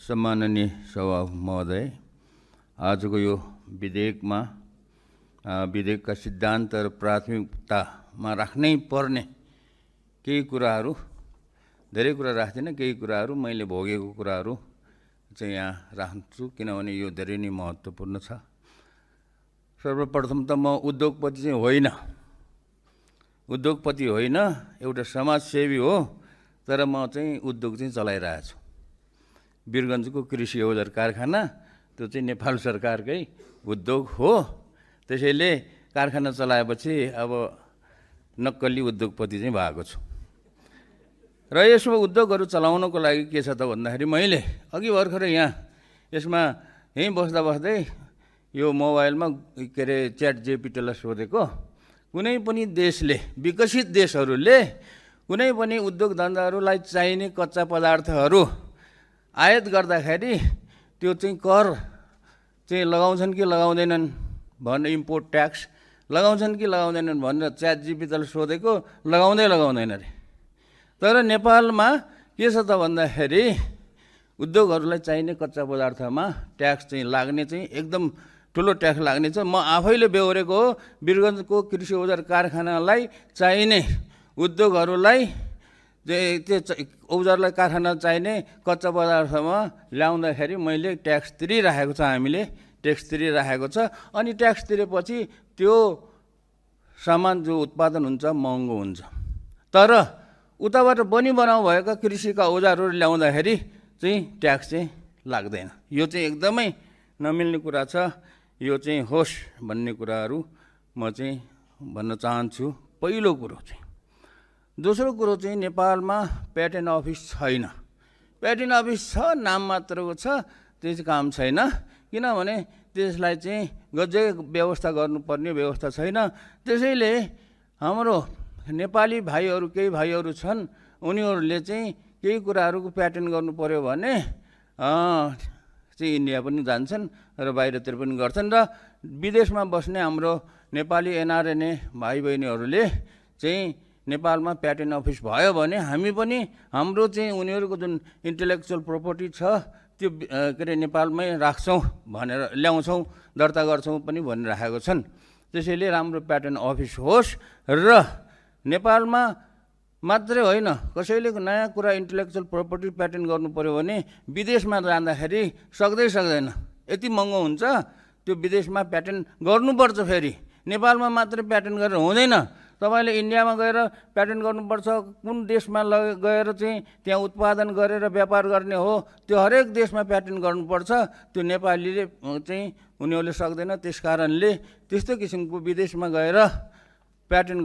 सम्माननीय सभामुख महोदय, आजको यो विधेयकका सिद्धान्त र प्राथमिकतामा राख्नै पर्ने केही कुराहरू, धेरै कुरा राख्दिनँ, केही कुराहरू मैले भोगेको कुराहरू चाहिँ यहाँ राख्छु, किनभने यो धेरै नै महत्त्वपूर्ण छ। सर्वप्रथम त म उद्योगपति चाहिँ होइन, एउटा समाजसेवी हो, तर म चाहिँ उद्योग चाहिँ चलाइरहेको छु। वीरगञ्जको कृषि औजार कारखाना त्यो चाहिँ नेपाल सरकारकै उद्योग हो। त्यसैले कारखाना चलाएपछि अब नक्कली उद्योगपति चाहिँ भएको छु। र यसमा उद्योगहरू चलाउनको लागि के छ त भन्दाखेरि मैले अघि भर्खर यसमा यहीँ बस्दै यो मोबाइलमा च्याट जिपिटीलाई सोधेको, कुनै पनि देशले, विकसित देशहरूले कुनै पनि उद्योग धन्दाहरूलाई चाहिने कच्चा पदार्थहरू आयात गर्दाखेरि त्यो चाहिँ कर चाहिँ लगाउँछन् कि लगाउँदैनन् भनेर, इम्पोर्ट ट्याक्स लगाउँछन् कि लगाउँदैनन् भनेर च्याट जिपिटीलाई सोधेको, लगाउँदैन अरे। तर नेपालमा के छ त भन्दाखेरि उद्योगहरूलाई चाहिने कच्चा पदार्थमा ट्याक्स चाहिँ लाग्ने, चाहिँ एकदम ठुलो ट्याक्स लाग्ने छ। म आफैले बेहोरेको हो। वीरगञ्जको कृषि औजार कारखानालाई चाहिने उद्योगहरूलाई त्यो औजारलाई कारखाना चाहिने कच्चा पदार्थमा ल्याउँदाखेरि मैले ट्याक्स तिरिराखेको छ, हामीले ट्याक्स तिरिराखेको छ। अनि ट्याक्स तिरेपछि त्यो सामान जो उत्पादन हुन्छ महँगो हुन्छ। तर उताबाट बनाउ भएका कृषिका औजारहरू ल्याउँदाखेरि चाहिँ ट्याक्स चाहिँ लाग्दैन। यो चाहिँ एकदमै नमिल्ने कुरा छ। यो चाहिँ होस् भन्ने कुराहरू म चाहिँ भन्न चाहन्छु। पहिलो कुरो चाहिँ। दोस्रो कुरो चाहिँ नेपालमा प्याटेन्ट अफिस छैन। प्याटेन्ट अफिस छ, नाम मात्रको छ, त्यो चाहिँ काम छैन। किनभने त्यसलाई चाहिँ गजै व्यवस्था गर्नुपर्ने व्यवस्था छैन। त्यसैले हाम्रो नेपाली भाइहरू, केही भाइहरू छन्, उनीहरूले चाहिँ केही कुराहरूको प्याटेन्ट गर्नु पर्यो भने चाहिँ इन्डिया पनि जान्छन् र बाहिरतिर पनि गर्छन्। र विदेशमा बस्ने हाम्रो नेपाली एनआरएनए भाइ बहिनीहरूले चाहिँ नेपालमा प्याटेन्ट अफिस भयो भने हामी पनि हाम्रो चाहिँ उनीहरूको जुन इन्टेलेक्चुअल प्रोपर्टी छ त्यो नेपालमै राख्छौँ भनेर ल्याउँछौँ, दर्ता गर्छौँ पनि भनिराखेको छन्। त्यसैले राम्रो प्याटेन्ट अफिस होस् र नेपालमा मात्रै होइन, कसैले नयाँ कुरा इन्टेलेक्चुअल प्रोपर्टी प्याटेन्ट गर्नु पर्यो भने विदेशमा जाँदाखेरि सक्दैन, यति महँगो हुन्छ। त्यो विदेशमा प्याटेन्ट गर्नुपर्छ, फेरि नेपालमा मात्रै प्याटेन्ट गरेर हुँदैन। तपाईँले इन्डियामा गएर प्याटेन्ट गर्नुपर्छ। कुन देशमा गएर चाहिँ त्यहाँ उत्पादन गरेर व्यापार गर्ने हो, त्यो हरेक देशमा प्याटेन्ट गर्नुपर्छ। त्यो नेपालीले चाहिँ उनीहरूले सक्दैन। त्यस कारणले त्यस्तो किसिमको विदेशमा गएर प्याटेन्ट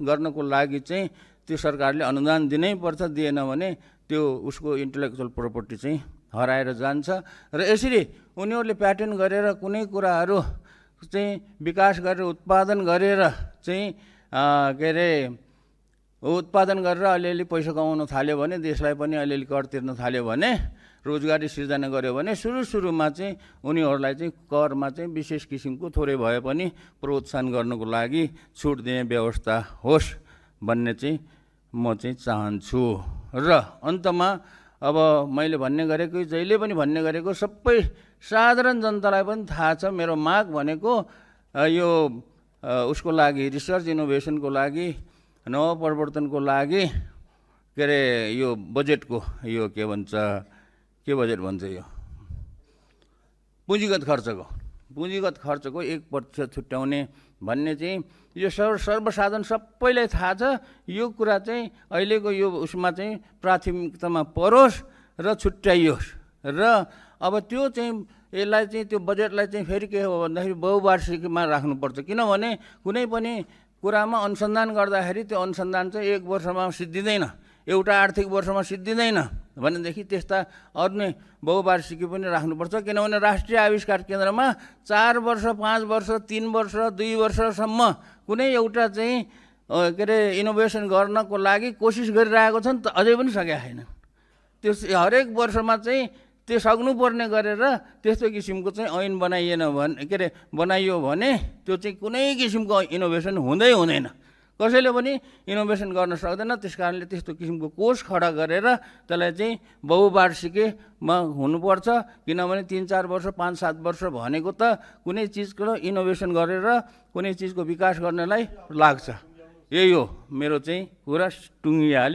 गर्नको लागि चाहिँ त्यो सरकारले अनुदान दिनै पर्छ। दिएन भने त्यो उसको इन्टेलेक्चुअल प्रोपर्टी चाहिँ हराएर जान्छ। र यसरी उनीहरूले प्याटेन्ट गरेर कुनै कुराहरू चाहिँ विकास गरेर उत्पादन गरेर चाहिँ उत्पादन गरेर अलिअलि पैसा कमाउन थाल्यो भने, देशलाई पनि अलिअलि कर तिर्न थाल्यो भने, रोजगारी सिर्जना गर्यो भने सुरुमा चाहिँ उनीहरूलाई चाहिँ करमा चाहिँ विशेष किसिमको थोरै भए पनि प्रोत्साहन गर्नको लागि छुट दिने व्यवस्था होस् भन्ने चाहिँ म चाहिँ चाहन्छु। र अन्तमा अब मैले भन्ने गरेको, जहिले पनि भन्ने गरेको, सबै साधारण जनतालाई पनि थाहा छ मेरो माग भनेको यो उसको लागि, रिसर्च इनोभेसनको लागि, नवप्रवर्तनको लागि, यो बजेटको यो के बजेट भन्छ, यो पुँजीगत खर्चको 1% छुट्याउने भन्ने चाहिँ यो सर्वसाधारण सबैलाई थाहा छ। यो कुरा चाहिँ अहिलेको यो उसमा चाहिँ प्राथमिकतामा परोस् र छुट्याइयोस्। र अब त्यो चाहिँ यसलाई चाहिँ त्यो बजेटलाई चाहिँ फेरि के हो भन्दाखेरि बहुवार्षिकीमा राख्नुपर्छ। किनभने कुनै पनि कुरामा अनुसन्धान गर्दाखेरि त्यो अनुसन्धान चाहिँ 1 वर्षमा सिद्धिँदैन, एउटा आर्थिक वर्षमा सिद्धिँदैन भनेदेखि त्यस्ता अन्य बहुवार्षिकी पनि राख्नुपर्छ। किनभने राष्ट्रिय आविष्कार केन्द्रमा 4 वर्ष, 5 वर्ष, 3 वर्ष, 2 वर्षसम्म कुनै एउटा चाहिँ इनोभेसन गर्नको लागि कोसिस गरिरहेको छ नि त, अझै पनि सकेका छैन। त्यो हरेक वर्षमा चाहिँ त्यो सक्नुपर्ने गरेर त्यस्तो किसिमको चाहिँ ऐन बनाइयो भने त्यो चाहिँ कुनै किसिमको इनोभेसन हुँदैन। कसैले पनि इनोभेसन गर्न सक्दैन। त्यस कारणले त्यस्तो किसिमको कोष खडा गरेर त्यसलाई चाहिँ बहुवार्षिकीमा हुनुपर्छ। किनभने 3-4 वर्ष 5-7 वर्ष भनेको त कुनै चिजको इनोभेसन गरेर कुनै चिजको विकास गर्नलाई लाग्छ। यही हो मेरो चाहिँ कुरा, टुङ्गिहाल्यो।